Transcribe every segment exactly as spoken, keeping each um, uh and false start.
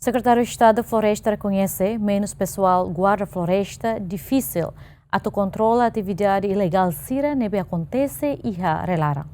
Sekretáriu Estadu Floresta rekoñese menus pesoál guarda floresta difisil atu kontrola atividade ilegál sira ne'ebé akontese iha rai-laran.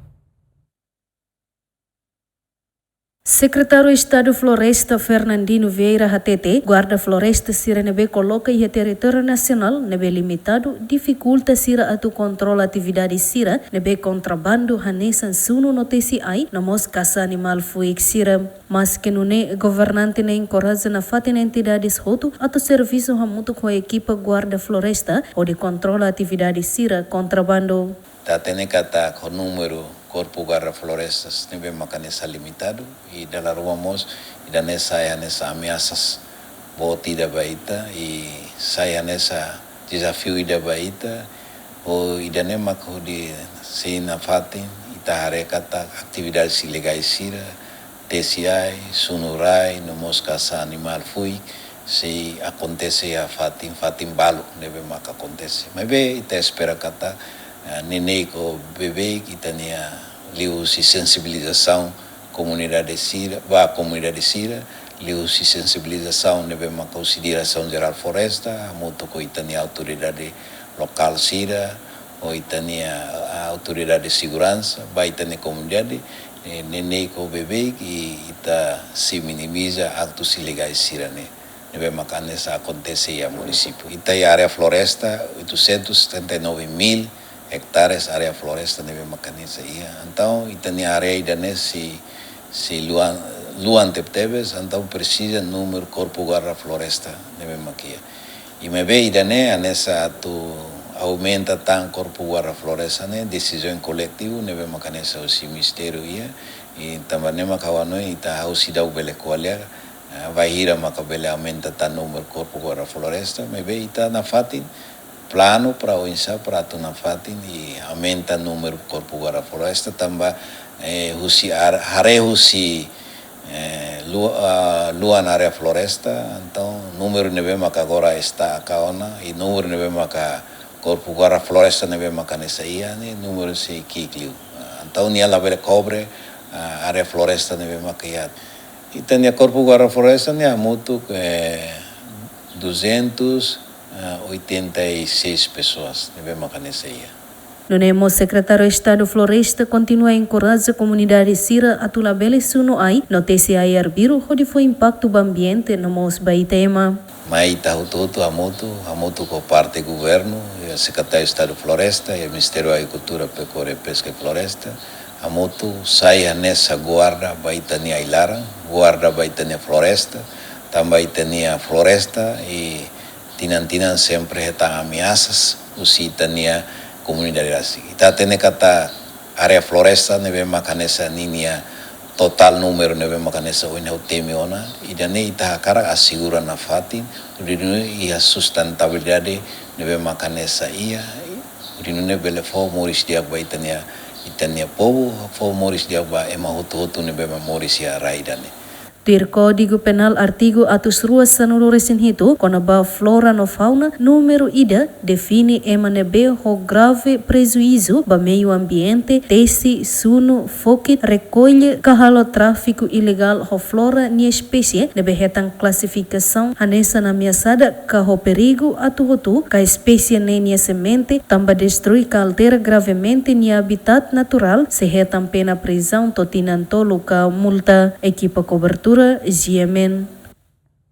Sekretáriu Estadu Floresta Fernandino Vieira hatete, guarda floresta sira ne'ebé koloka iha territóriu nasionál ne'ebé limitadu difikulta sira atu kontrola atividade sira ne'ebé kontrabandu hanesan sunu no tesi-ai, no mós kasa animál fuik sira. Maske nune'e, governante ne'e enkoraja nafatin entidades hotu atu servisu hamutuk ho ekipa guarda floresta hodi kontrola atividade sira kontrabandu. Ita hatene katak ho númeru Korpu Guarda Florestas ne'ebé maka hanesan limitadu, i dala ruma mós ida-ne'e sai hanesan ameasas boot ida ba ita, i sai hanesan dezafiu ida ba ita, i ida-ne'e mak hodi sei nafatin ita haree katak atividades ilegais sira, tesi-ai, sunu rai, no mós kasa animál fuik, sei akontese iha fatin, fatin balu ne'ebé maka akontese. Maibé ita espera katak, eh, neineik ho beibeik ita-nia liuhusi sensibilizasaun komunidade sira, ba komunidade sira, liuhusi sensibilizasaun ne'ebé maka husi Diresaun Jerál Floresta, hamutuk ho ita-nia autoridade lokál sira, ho ita-nia, ah, autoridade seguransa, ba ita-nia komunidade, eh, neineik ho beibeik, i ita sei minimiza aktus ilegais sira-ne'e, ne'ebé maka hanesan akontese iha munisípiu. Ita iha área floresta, oitocentos e setenta e nove mil hectares área floresta ne'ebé maka hanesan iha. Entaun, ita-nia área ida-ne'e sei, sei luan, luan tebetebes, entaun presiza númeru Korpu Guarda Floresta ne'ebé maka iha. I maibé ida-ne'e hanesan atu aumenta tan Korpu Guarda Floresta ne'e, desizaun koletivu ne'ebé maka hanesan husi ministériu iha, i tanba ne'e maka ha'u hanoin ita ha'u seidauk bele ko'alia, eh, bainhira maka bele aumenta tan númeru Korpu Guarda Floresta, maibé ita nafatin planu para oinsá para atu nafatin i aumenta númeru Korpu Guarda Floresta tanba, eh, husi ar-, haree husi, eh, lu-, ah, luan área floresta, entaun númeru ne'ebé maka agora estaka ona, i númeru ne'ebé maka Korpu Guarda Floresta ne'ebé maka hanesan iha ne'e, númeru sei ki'ik liu. Ah, entaun nia labele kobre, ah, área floresta ne'ebé maka iha. Ita-nia Korpu Guarda Floresta ne'e hamutuk, eh, duzentos e oitenta e seis pessoas ne'ebé maka hanesan iha. Nune'e mós Sekretáriu Estadu Floresta kontinua enkoraja komunidade sira atu labele sunu ai no tesi ai arbiru hodi fó impaktu ba ambiente no mós ba ita ema. Mai ita hotu-hotu hamutuk, hamutuk ho parte governu, iha Sekretáriu Estadu Floresta, iha Ministériu Agrikultura, Pekuária, Peska i Floresta, hamutuk sai hanesan guarda ba ita-nia ai-laran, guarda ba ita-nia floresta, tanba ita-nia floresta i tinan-tinan sempre hetan ameasas husi ita-nia komunidade rasik. Ita hatene katak área floresta ne'ebé maka hanesan ninia totál númeru ne'ebé maka hanesan ohin ha'u temi ona, ida-ne'e ita hakarak asegura nafatin, hodi nune'e iha sustentabilidade ne'ebé maka hanesan iha, hodi nune'e bele fó moris di'ak ba ita-nia, ita-nia povu, fó moris di'ak ba ema hotu-hotu ne'ebé mak moris iha rai ida-ne'e. Tuir Kódigu Penál artigu atus rua sanulu-resin-hitu, kona-ba flora no fauna, númeru ida define ema ne'ebé ho grave prejuízu ba meiu ambiente, tesi, sunu, fokit, rekolle, ka halo tráfiku ilegál ho flora nia espésie ne'ebé hetan klasifikasaun hanesan ameasada ka ho perigu atu hotu, ka espésie ne'e nia semente, tanba destrui ka altera gravemente nia habitat naturál, sei hetan pena prizaun to'o tinan tolu ka multa. Ekipa kobertura, G M N.